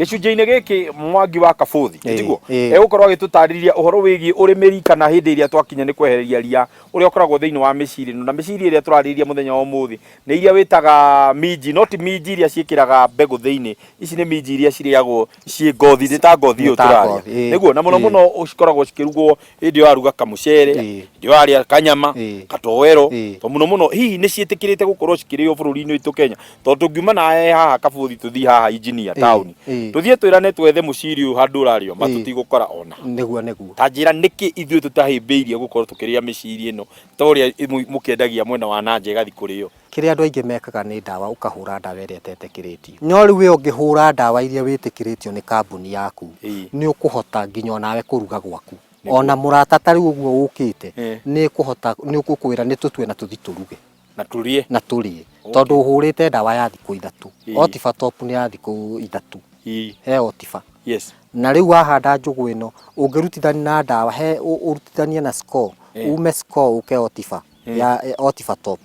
Gĩcunjĩ-inĩ gĩkĩ Mwangi wa Kabũthi, tiguo? Ĩĩ. Egũkorwo agĩtũtarĩria ũhoro wĩgiĩ ũrĩmĩri kana hĩndĩ ĩrĩa twakinya nĩ kwehereria ria ũrĩa ũkoragwo thĩinĩ wa mĩciri ĩno. Na mĩciri ĩrĩa tũrarĩrĩria mũthenya wa ũmũthĩ nĩ iria wĩtaga minji, no ti minji iria ciĩkĩraga mbegũ thĩinĩ. Ici nĩ minji iria cirĩagwo ciĩ ngothi, nĩ ta ngothi ũyũ Nĩ ta tũrarĩa. ngothi, ĩĩ. Nĩguo, na mũno Ĩĩ. mũno cikoragwo cikĩrugwo hĩndĩ ĩyo waruga kamũcere, Ĩĩ. hĩndĩ ĩyo warĩa kanyama, Ĩĩ. katowero, Ĩĩ. to mũno mũno hihi nĩ ciĩtĩkĩrĩte gũkorwo cikĩrĩo bũrũri-inĩ witũ Kenya? Tondũ tũngiuma nawe haha Kabũthi tũthiĩ haha Engineer Ĩĩ, taũni, ĩĩ. tũthiĩ twĩrane twethe mũciri ũyũ handũ ũrarĩo ma Ĩĩ. tũtigũkora ona. Nĩguo nĩguo. Ta njĩra nĩkĩ ithuĩ tũtahĩmbĩirie gũkorwo tũkĩrĩa mĩciri ĩno ta ũrĩa mũkĩendagia mwena wa na nja ĩgathiĩ kũrĩo? Kĩrĩa andũ aingĩ mekaga nĩ ndawa ũkahũra ndawa ĩrĩa ĩtetĩkĩrĩtio. No rĩu we ũngĩhũra ndawa iria wĩtĩkĩrĩtio nĩ kambuni yaku, Ĩĩ. nĩ ũkũhota nginya onawe kũruga gwaku. Nĩguo. Ona mũrata ta rĩu ũguo ũkĩte, Ĩĩ. nĩ ĩkũhota, nĩ ũgũkwĩra nĩ tũtue na tũthiĩ tũruge. Na tũrĩe. Na tũrĩe. Okay. Tondũ ũhũrĩte ndawa ya thikũ ithatũ. Ĩĩ. Otiba top nĩ ya thikũ ithatũ. Ĩĩ. He Otiba. Yes. Na rĩu wahanda njũgũ ĩno, ũngĩrutithania na ndawa, he ũrutithanie na score, Ĩĩ. ume score ũke Otiba. Ĩĩ. Ya Otiba top.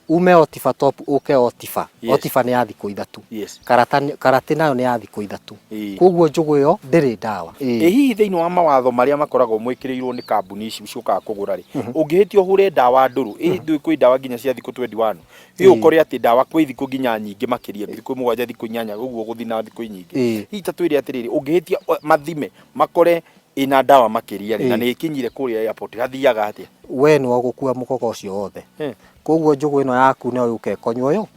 Ume Otiba top ũke Otiba. Yes. Otiba nĩ ya thikũ ithatũ. Yes. Karata, karate nayo nĩ ya thikũ ithatũ. Ĩĩ. Koguo njũgũ ĩyo ndĩrĩ ndawa. Ĩ hihi thĩinĩ wa mawatho marĩa makoragwo mwĩkĩrĩirwo nĩ kambuni ici ciũkaga kũgũra rĩ, ũngĩhĩtia ũhũre ndawa ndũrũ, ĩ ndũĩ kwĩ ndawa nginya cia thikũ 21, ĩ ũkore atĩ ndawa kwĩ thikũ nginya nyingĩ makĩria, thikũ mũgwanja, thikũ inyanya, ũguo gũthiĩ na thikũ nyingĩ. Hihi ta twĩre atĩrĩrĩ, ũngĩhĩtia mathime makore ĩna ndawa makĩria rĩ, na nĩ ĩkinyire kũrĩa airport, hathiaga atĩa? We nĩwe ũgũkua mũgogo ũcio wothe. Koguo njũgũ ĩno yaku no yũke ĩkonywo yo.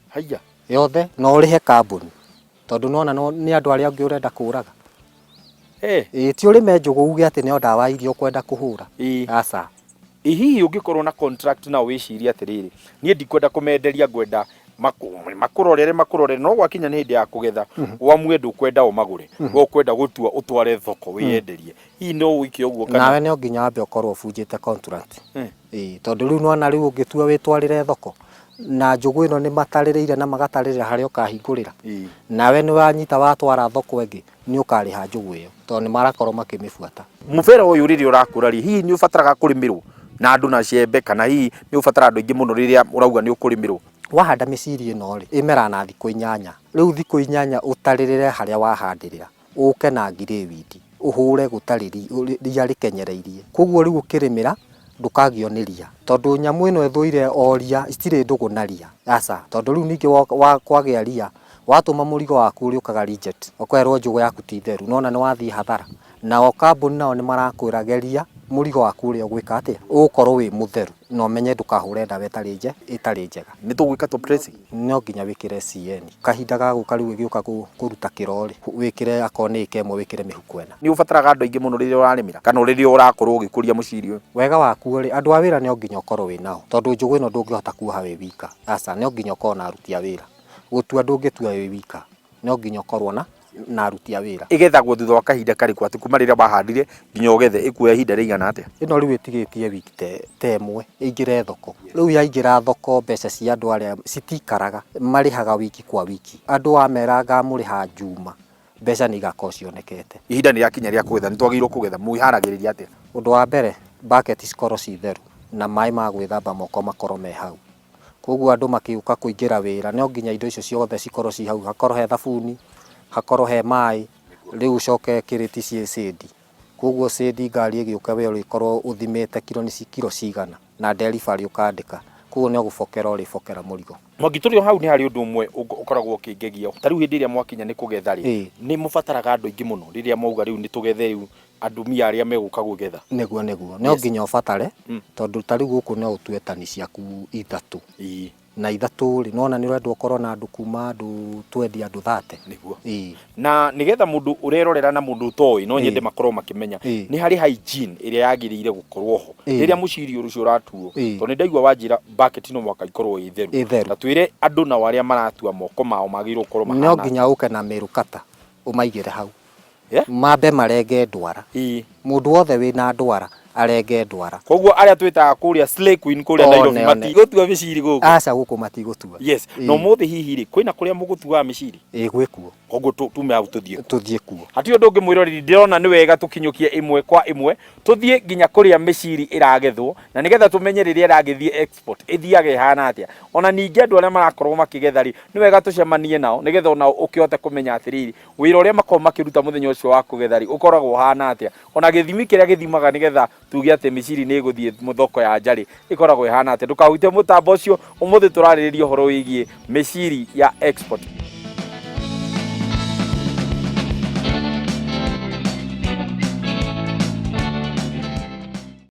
Haiya. Yothe, na ũrĩhe kambuni. Tondũ nĩwona nĩ andũ arĩa angĩ ũrenda kũraga. Ĩĩ ti ũrĩme njũgũ uge atĩ no ndawa iria ũkwenda kũhũra. Aca. Ĩ hihi ũngĩkorwo na contract nao wĩcirie atĩrĩrĩ, niĩ ndikwenda kũmenderia ngwenda makũrorere makũrorere no gwakinya nĩ hĩndĩ ya kũgetha ũamue ndũkwenda o magũre, we ũkwenda gũtua ũtware thoko wĩyenderie. Hihi no wĩke ũguo kana? Nawe no nginya wambe ũkorwo ũbunjĩte contract. Ĩĩ tondũ rĩu nĩwona rĩu ũngĩtua wĩtwarĩre thoko na njũgũ ĩno nĩ matarĩrĩire na magatarĩrĩra harĩa ũkahingũrĩra, nawe nĩ wanyita watwara thoko ĩngĩ nĩ ũkarĩha njũgũ ĩyo tondũ nĩ marakorwo makĩmĩbuata. Mũbera ũyũ rĩrĩa ũrakũra rĩ, hihi nĩ ũbataraga kũrĩmĩrwo na andũ na cembe kana hihi nĩ ũbataraga andũ aingĩ mũno rĩrĩa ũrauga nĩ ũkũrĩmĩrwo? Wahanda mĩciri ĩno rĩ, ĩmeraga na thikũ inyanya. Rĩu thikũ inyanya ũtarĩrĩre harĩa wahandĩrĩra. Ũke na ngirĩwindi ũhũre gũtarĩ ria rĩkenyereirie. Koguo rĩu ũkĩrĩmĩra ndũkagio nĩ ria tondũ nyamũ ĩno ĩthũire o ria, citirĩ ndũgũ na ria, aca. Tondũ rĩu ningĩ kwagĩa ria watũma mũrigo waku ũrĩũkaga reject, ũkerwo njũgũ yaku ti theru, nĩwona nĩwathiĩ hathara. Nao kambuni nao nĩmarakwĩra geria mũrigo waku ũrĩa ũgwĩka atĩa, ũgũkorwo wĩ mũtheru na ũmenye ndũkahũre ndawa ĩtarĩ njega. Nĩ tũgwĩka top dressing? No nginya wĩkĩre CN. Kahinda ga gũka rĩu ĩgĩũka kũruta kĩro rĩ, wĩkĩre akorwo nĩ ĩka ĩmwe wĩkĩre mĩhuko ĩna. Nĩ ũbataraga andũ aingĩ mũno rĩrĩa ũrarĩmĩra kana rĩrĩa ũrakorwo ũgĩkũria mũciri ũyũ? Wega wakuo rĩ, andũ a wĩra no nginya ũkorwo wĩ nao, tondũ njũgũ ĩno ndũngĩhota kuoha wĩ wika, aca, no nginya ũkorwo na aruti a wĩra. Gũtua ndũngĩtua wĩ wika, no nginya ũkorwo na na aruti a wĩra. Ĩgethagwo thutha wa kahinda karĩkũ atĩ kuma rĩrĩa wahandire nginya ũgethe ĩkuoya ihinda rĩigana atĩa? Ĩno rĩu ĩtigĩtie wiki ta ĩmwe ĩingĩre thoko. Rĩu yaingĩra thoko mbeca cia andũ arĩa citikaraga, marĩhaga wiki kwa wiki. Andũ wamera ngamũrĩha Njuma, mbeca nĩ igakorwo cionekete. Ihinda nĩ rĩakinya rĩa kũgetha, nĩ twagĩrĩirwo kũgetha, mwĩharagĩrĩria atĩa? Ũndũ wa mbere bucket cikorwo ci theru na maĩ ma gwĩthamba moko makorwo me hau. Koguo andũ makĩũka kũingĩra wĩra no nginya indo icio ciothe cikorwo ci hau, hakorwo he thabuni, hakorwo he maĩ, rĩu ũcoke kĩrĩti ciĩ cĩndi. Koguo cĩndi ngari ĩgĩũka we ũrĩkorwo ũthimĩte kiro nĩ kiro cigana na delivery ũkandĩka. Koguo no gũbokera ũrĩbokera mũrigo. Mwangi tũrĩ o hau nĩ harĩ ũndũ ũmwe ũkoragwo ũkĩngegia, ta rĩu hĩndĩ ĩrĩa mwakinya nĩ kũgetha rĩ, nĩ mũbataraga andũ aingĩ mũno rĩrĩa mwauga rĩu nĩ tũgethe rĩu andumia arĩa megũka gũgetha. Nĩguo nĩguo, no nginya ũbatare tondũ ta rĩu gũkũ no ũtue tani ciaku ithatũ. Na ithatũ rĩ, nĩwona nĩ ũrendwo ũkorwo na andũ kuma andũ twendi andũ thate. Nĩguo. Na nĩgetha mũndũ ũrerorera na mũndũ ũtoĩ no nyende makorwo makĩmenya nĩ harĩ hygiene ĩrĩa yagĩrĩire gũkorwo ho rĩrĩa mũciri ũcio ũratuo, tondũ nĩ ndaigua wanjĩra bucket no mũhaka ikorwo ĩ theru. Ta twĩre andũ nao arĩa maratua moko mao magĩrĩirwo gũkorwo mahana atĩa. No nginya ũke na mĩrukata ũmaigĩre hau. Mambe marenge ndwara. Mũndũ wothe wĩna ndwara Arenge ndwara. Koguo arĩa twĩtaga kũrĩa Slay Queen kũrĩa One, Nairobi one. matigũtua mĩciri gũkũ. Aca, gũkũ matigũtua. Yes. Na ũmũthĩ hihi rĩ, kwĩna kũrĩa mũgũtuaga mĩciri? Ĩĩ, gwĩkuo. Koguo tume hau tũthiĩ kuo. Tũthiĩ kuo. Hatirĩ ũndũ ũngĩ mwĩroreri, ndĩrona nĩ wega tũkinyũkie ĩmwe kwa ĩmwe tũthiĩ nginya kũrĩa mĩciri ĩragethwo, na nĩgetha tũmenye rĩrĩa ĩragĩthiĩ export ĩthiaga ĩhana atĩa. Ona ningĩ andũ arĩa marakorwo makĩgetha rĩ, nĩ wega tũcemanie nao nĩgetha onao ũkĩhote kũmenya atĩrĩrĩ, wĩra ũrĩa makoragwo makĩruta mũthenya ũcio wa kũgetha rĩ, ũkoragwo ũhana atĩa. Ona gĩthimi kĩrĩa gĩthimaga nĩgetha tuge atĩ mĩciri nĩ ĩgũthiĩ thoko ya nja rĩ, ĩkoragwo ĩhana atĩa. Ndũkahutie mũtambo ũcio, ũmũthĩ tũrarĩrĩria ũhoro wĩgiĩ mĩciri ya export.